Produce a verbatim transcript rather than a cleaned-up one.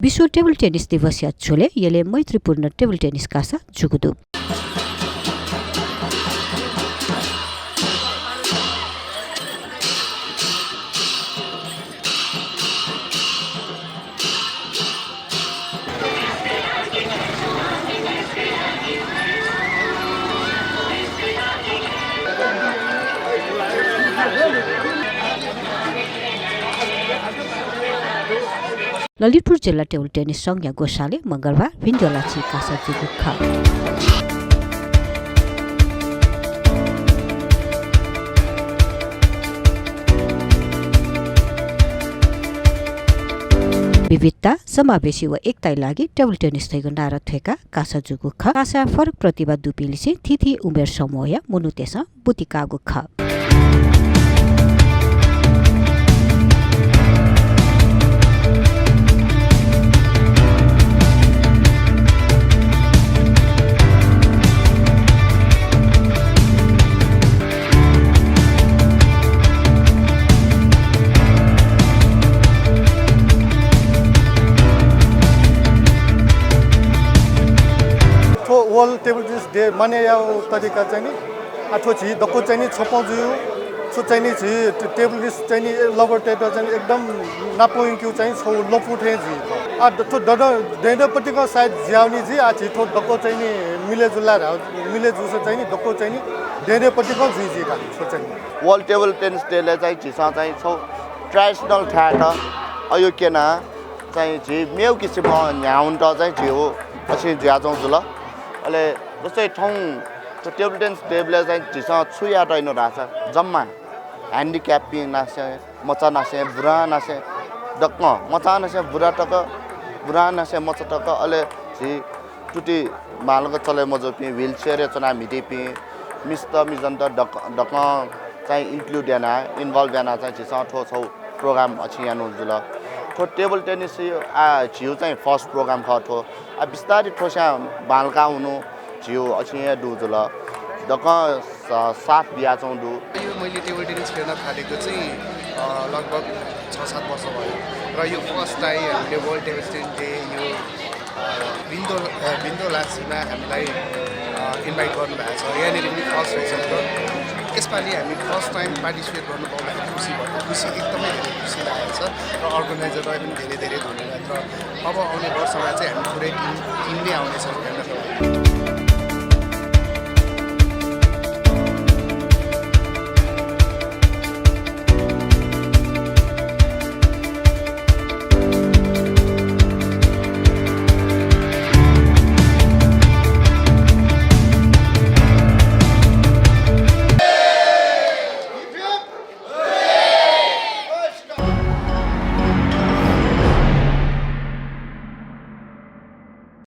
विश्व table tennis दिवसया झ्वलय् यलय् मैत्रीपूर्ण टेबल टेनिस कासा जूगु दु। ललितपुर जिल्ला टेबल टेनिस संघया ग्वसालय् मंगलबार भिंद्वःलाछि कासा जूगु खः। विविधता, समावेशी व एकताया लागि टेबल टेनिस धइगु नारा थ्वय्काः कासा जूगु खः। कासाय् फरक प्रतिभा दुपिंलिसें थीथी उमेर समूहया मनूतय्सं बुति काःगु खः। थ्व World Table Tennis Day मानय् यायेगु तरिका चाहिँ नि, आ, थ्व झी दक्व चाहिँ नि छपं जुइ, थ्व चाहिँ नि झी टे-, टेबल टेनिस चाहिँ नि लबर तयेत चाहिँ नि एकदम नापं यंकेगु चाहिँ छगू लँपु थें जुइ। आ, द-, थ्व दन-, दँय्दँपतिकं सायद जुयावनी जुइ, आ, झी थ्व दक्व चाहिँ नि मिले जुल धाः, मिले जूसा चाहिँ नि दक्व चाहिँ नि दँय्दँपतिकं जुइ जुइ का, थ्व चाहिँ नि। World Table Tennis Day-लय् चाहिँ झीसं चाहिँ छगू traditional थाय्‌त अयो क्यना चाहिँ झी मेगु किसिमं न्ह्याः वनेत चाहिँ झीगु अथे जुयाच्वंगु जुल। अले जस्तै थौं थ्व टेबल टेनिस टेबलय् चाहिँ झीसं छु यात इनु धाःसा जम्मा handicap-पिं नासें, मचा नासें, बुरा नासें दक्वं, मचा नासें बुरा तक, बुरा नासें मचा तक, अले झी तुति बांलाक चले मजूपिं, wheelchair-य् च्वना म्हितीपिं, मिस्त मिजंत दक-, दक्वं चाहिँ include याना, involve याना चाहिँ झीसं थ्व छगू program अथे यानागु जुल। थ्व टेबल टेनिस आ झीगु चाहिँ first program खः थ्व। आ बिस्तारै थ्व स्वयां बांलाका वनु झीगु अथे हे दु जुल। दक्वं स-, साथ बियाच्वंगु दु। यो मैले टेबल टेनिस खेल्न थालेको चाहिँ, अ, लगभग छ सात वर्ष भयो र यो first time हामीले World Table Tennis Day यो, अ, भिंद्वः, अ, भिंद्वःलाछिमा हामीलाई, अ, invite गर्नुभएको छ। यहाँनिर पनि first रहेछ र यसपालि हामी first time participate गर्नु पाउँदाखेरि खुसी भयो, खुसी, एकदमै धेरै खुसी लागेको छ र organizer-लाई पनि धेरै धेरै धन्यवाद र अब आउने वर्षमा चाहिँ हामी पुरै team, team नै आउनेछौँ हेर्नको लागि।